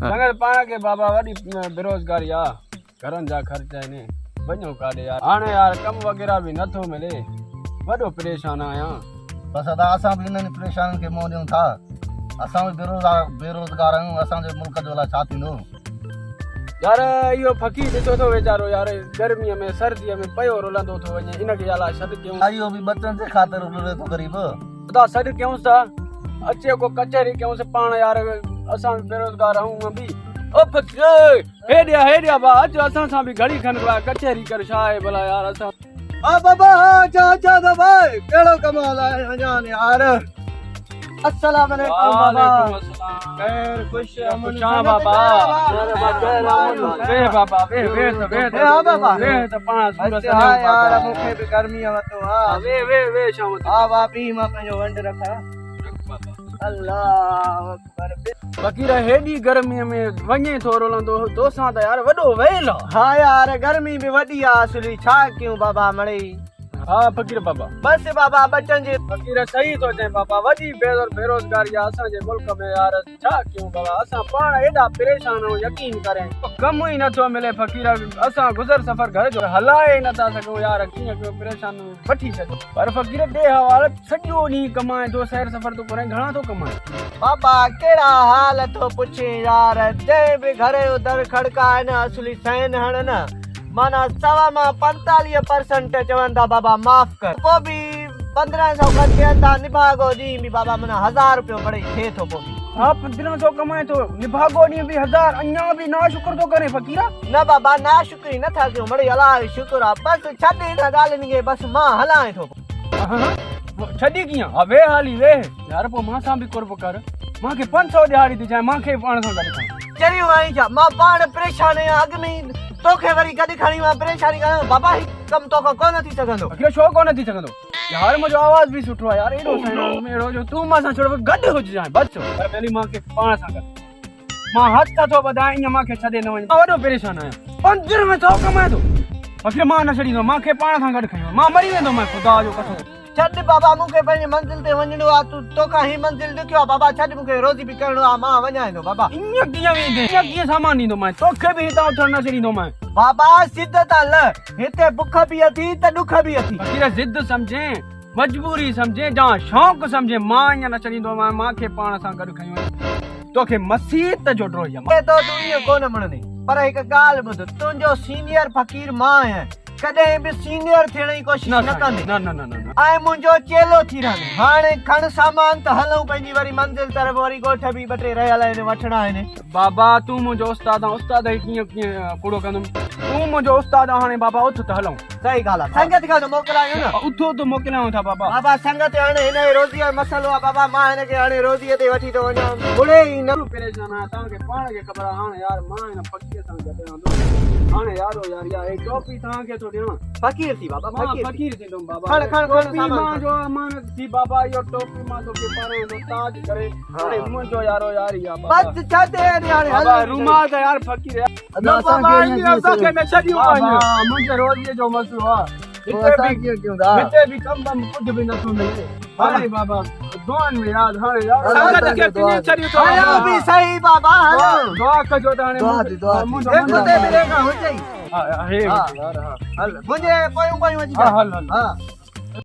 سنگت پاڻ کي بابا وڏي بيروزگاري آ گهرن جا خرچ آهن وڃو ڪاڏي يار هاڻي يار ڪم وغيره به نٿو ملي وڏو پريشان آهيان. بس ادا اسان به انهن پريشانين کي منهن ڏيون ٿا اسان به بيروزگار آهيون اسان جي ملڪ جو الاء ڇا ٿيندو. يار اهو فقير ڏسو ٿو ويچارو يار گرمي ۾ سردي ۾ پيو رلندو ٿو وڃي ان کي الاء سڏ ڪيون. اهو به ٻچن جي خاطر رلي ٿو غريب. ادا سڏ ڪيونس ته اچي ڪو ڪچهري ڪيونس پاڻ يار اسان به بيروزگار آهيون به او فقير هيڏي آ هيڏي آ ڀا اچ اسان سان به گهڙي کن ڪچهري ڪر ڇا آهي ڀلا يار اسان ها بابا ها اچا اچا ته ڀائي ڪهڙو ڪمال آهي اڃان يار السلام عليڪم بابا خير خوش امن خوش آ بابا ويهه بابا ويهه ويهه ته ويهه ته ها بابا ويهه ته پاڻ سورت ها يار مون کي به گرمي وتو ها ويهه ويهه ويهه شام ها وا بي مان پنهنجو ونڊ رکان الله اڪبر فقير هيڏي گرمي ۾ وڃي ٿو رلندو توسان ته يار وڏو ويل آ ها يار گرمي به وڏي آ اصلي ڇا ڪيون بابا مڙئي ها فقير بابا. بس بابا ٻچن جي. فقير صحيح ٿو چئين بابا وڏي بيروزگاري آ اسان جي ملڪ ۾ يار ڇا ڪيون بابا اسان پاڻ ايڏا پريشان آهيون يقين ڪرين ڪم ئي نٿو ملي فقير اسان گذر سفر گهر جو هلائي ئي نٿا سگهون يار ڪيئن ڪيون پريشان وٺي ڇڏيو پر فقير ڏي حوال سڄو ڏينهن ڪمائين ٿو سير سفر ٿو ڪرين گهڻا ٿو ڪمائين. بابا ڪهڙا حال ٿو پڇين يار جنهن به گهر جو در کڙڪاء نه اصلي سين هڻ نه معنيٰ سوا مان پنتاليهه پرسنٽ چون ٿا بابا معاف ڪر پوء به 15 سو کن ڏين ٿا نڀاڳو ڏينهن به بابا معنيٰ هزار روپيو مڙئي ٿئي ٿو پوء به. ها 15 سو ڪمائين ٿو نڀاڳو ڏينهن به هزار اڃا به ناشڪر ٿو ڪرين فقيرا. نه بابا ناشڪري نه ٿا ڪيون مڙئي الله جو شڪر آ بس ڇڏ انهن ڳالهين کي بس مان هلان ٿو پوء. ڇڏي ڪيئن ها ويهه هالي ويهه يار پوء مان سان به قرب ڪر مان کي 5 سو ڏهاڙي ڏجانء مان کي به پاڻ سان گڏ کڻ. چريو آهين ڇا مان پاڻ پريشان آهيان اڳ ۾ ئي توکي وري گڏ کڻي مان پريشاني ڪريان بابا هي ڪم توکان ڪونه ٿي سگهندو. اکيو ڇو ڪونه ٿي سگهندو يار منهنجو آواز به سٺو آهي يار ايڏو سهڻو اهڙو جو تون مان سان ڇڙو گڏ هججانء بس پر پهرين مان کي پاڻ سان گڏ مان هٿ ٿو ٻڌان ائين مان کي ڇڏي نه وڃ مان وڏو پريشان آهيان 15 سو ڪمائين ٿو فقير مان نه ڇڏيندو مان کي پاڻ سان گڏ کڻي وڃ مان مري ويندو مان خدا جو قسم. ڇڏ بابا مون کي پنهنجي منزل تي وڃڻو آ تون توکان هي منزل ڏکيو آ بابا ڇڏ مون کي روزي به ڪرڻو آ مان وڃان ٿو بابا. ائين ڪيئن ويندين ائين ڪيئن سامان ڏيندومانء توکي به هتان اٿڻ نه ڇڏيندومانء. بابا ضد تان لهه هتي بک به اٿي ته ڏک به اٿي. فقير ضد سمجهين مجبوري سمجهين جا شوق سمجهين مان ائين نه ڇڏيندومانء مان کي پاڻ سان گڏ کڻي وڃ توکي مسيت جو ڊوهي آ. تو تون ائين ڪونه مڙندين پر هڪ ڳالهه ٻڌ تنهنجو سينيئر فقير مان آهيان ڪڏهن به سينيئر ٿيڻ جي ڪوشش نه ڪندين نه نه نه نه ۽ منهنجو چيلو ٿي رهندين. هاڻي کڻ سامان ته هلون پنهنجي وري منزل طرف وري ڳوٺ به ٻه ٽي رهيل آهن وٺڻا آهن. بابا تون منهنجو استاد آن استاد کي ڪيئن ڪيئن ڪوڙو ڪندم تون منهنجو استاد آن هاڻي بابا اٿ ته هلون. صحيح ڳالهه آ سنگت کان ته موڪلايون نه. اٿو ته موڪلايون ٿا بابا. بابا سنگت هاڻي هن جي روزيء جو مسئلو آ بابا مان هن کي هاڻي روزيء تي وٺي ٿو وڃان مڙئي ئي نه. پريشان آهيان توهان کي پاڻ کي خبر آ هاڻي يار مان هن فقير سان گڏ رهندس. هاڻي يارو يار يا هي ٽوپي توهان کي ٿو ڏيان. فقير ٿي بابا فقير فقير ٿيندم بابا. کڻ کڻ کڻ ٽوپي مان جو امانت ٿي بابا اهو ٽوپي مان توکي پارايان ٿو تاج ڪري هاڻي منهنجو يارو يار يا بابا. بس ڇڏ هاڻي هل. بابا رومال ته يار فقير يار. نه بابا ائين اسان کي نه ڇڏيون بابا منهنجي روزي جو مسئلو آ. هتي به ڪم بم ڪجهه به نٿو ملي هاڻي بابا دعائن ۾ ياد هاڻي يار سنگت کي ٽنهي ڇڏيون ٿو هلو به صحيح بابا هلو دعا ڪجو ته هاڻي دعا ٿي دعا ٿي هڪ تي به ريکا هجي ها هي يار ها هل منهنجي پويون پويون اچي هل هل ها.